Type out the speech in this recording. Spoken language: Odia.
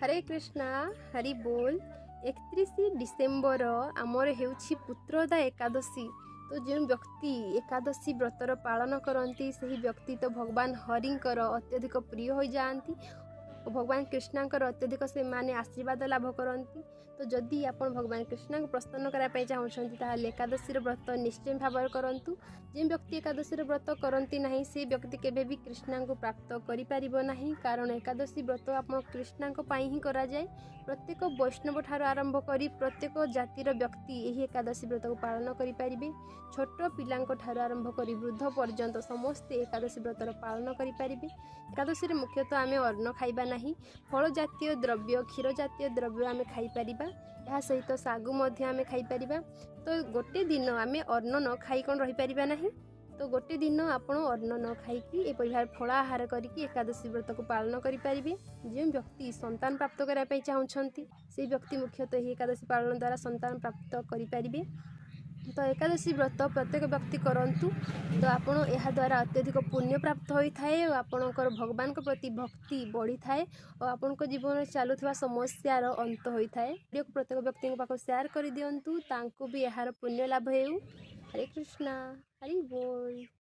ହରେ କୃଷ୍ଣା, ହରି ବୋଲ। 31 ଡିସେମ୍ବର ଆମର ହେଉଛି ପୁତ୍ରଦା ଏକାଦଶୀ। ତ ଯେଉଁ ବ୍ୟକ୍ତି ଏକାଦଶୀ ବ୍ରତର ପାଳନ କରନ୍ତି, ସେହି ବ୍ୟକ୍ତି ତ ଭଗବାନ ହରିଙ୍କର ଅତ୍ୟଧିକ ପ୍ରିୟ ହୋଇଯାଆନ୍ତି ଓ ଭଗବାନ କୃଷ୍ଣଙ୍କର ଅତ୍ୟଧିକ ସେମାନେ ଆଶୀର୍ବାଦ ଲାଭ କରନ୍ତି। ତ ଯଦି ଆପଣ ଭଗବାନ କୃଷ୍ଣଙ୍କୁ ପ୍ରସନ୍ନ କରିବା ପାଇଁ ଚାହୁଁଛନ୍ତି, ତାହେଲେ ଏକାଦଶୀର ବ୍ରତ ନିଶ୍ଚୟ ଭାବରେ କରନ୍ତୁ। ଯେଉଁ ବ୍ୟକ୍ତି ଏକାଦଶୀର ବ୍ରତ କରନ୍ତି ନାହିଁ, ସେ ବ୍ୟକ୍ତି କେବେ ବି କୃଷ୍ଣଙ୍କୁ ପ୍ରାପ୍ତ କରିପାରିବ ନାହିଁ, କାରଣ ଏକାଦଶୀ ବ୍ରତ ଆପଣ କୃଷ୍ଣଙ୍କ ପାଇଁ ହିଁ କରାଯାଏ। ପ୍ରତ୍ୟେକ ବୈଷ୍ଣବ ଠାରୁ ଆରମ୍ଭ କରି ପ୍ରତ୍ୟେକ ଜାତିର ବ୍ୟକ୍ତି ଏହି ଏକାଦଶୀ ବ୍ରତକୁ ପାଳନ କରିପାରିବେ। ଛୋଟ ପିଲାଙ୍କ ଠାରୁ ଆରମ୍ଭ କରି ବୃଦ୍ଧ ପର୍ଯ୍ୟନ୍ତ ସମସ୍ତେ ଏକାଦଶୀ ବ୍ରତର ପାଳନ କରିପାରିବେ। ଏକାଦଶୀରେ ମୁଖ୍ୟତଃ ଆମେ ଅନ୍ନ ଖାଇବା ନାହିଁ। ଫଳ ଜାତୀୟ ଦ୍ରବ୍ୟ, କ୍ଷୀର ଜାତୀୟ ଦ୍ରବ୍ୟ ଆମେ ଖାଇପାରିବା। ଏହା ସହିତ ଶାଗୁ ମଧ୍ୟ ଆମେ ଖାଇପାରିବା। ତ ଗୋଟେ ଦିନ ଆମେ ଅନ୍ନ ନ ଖାଇ କ'ଣ ରହିପାରିବା ନାହିଁ? ତ ଗୋଟେ ଦିନ ଆପଣ ଅନ୍ନ ନ ଖାଇକି ଏପରି ଭାବେ ଫଳାହାର କରିକି ଏକାଦଶୀ ବ୍ରତକୁ ପାଳନ କରିପାରିବେ। ଯେଉଁ ବ୍ୟକ୍ତି ସନ୍ତାନ ପ୍ରାପ୍ତ କରିବା ପାଇଁ ଚାହୁଁଛନ୍ତି, ସେଇ ବ୍ୟକ୍ତି ମୁଖ୍ୟତଃ ଏହି ଏକାଦଶୀ ପାଳନ ଦ୍ୱାରା ସନ୍ତାନ ପ୍ରାପ୍ତ କରିପାରିବେ। ତ ଏକାଦଶୀ ବ୍ରତ ପ୍ରତ୍ୟେକ ବ୍ୟକ୍ତି କରନ୍ତୁ। ତ ଆପଣ ଏହାଦ୍ୱାରା ଅତ୍ୟଧିକ ପୁଣ୍ୟ ପ୍ରାପ୍ତ ହୋଇଥାଏ ଓ ଆପଣଙ୍କର ଭଗବାନଙ୍କ ପ୍ରତି ଭକ୍ତି ବଢ଼ିଥାଏ ଓ ଆପଣଙ୍କ ଜୀବନରେ ଚାଲୁଥିବା ସମସ୍ୟାର ଅନ୍ତ ହୋଇଥାଏ। ଭିଡ଼ିଓକୁ ପ୍ରତ୍ୟେକ ବ୍ୟକ୍ତିଙ୍କ ପାଖକୁ ସେୟାର କରିଦିଅନ୍ତୁ, ତାଙ୍କୁ ବି ଏହାର ପୁଣ୍ୟ ଲାଭ ହେଉ। ହରେ କୃଷ୍ଣା, ହରି ବୋଲ।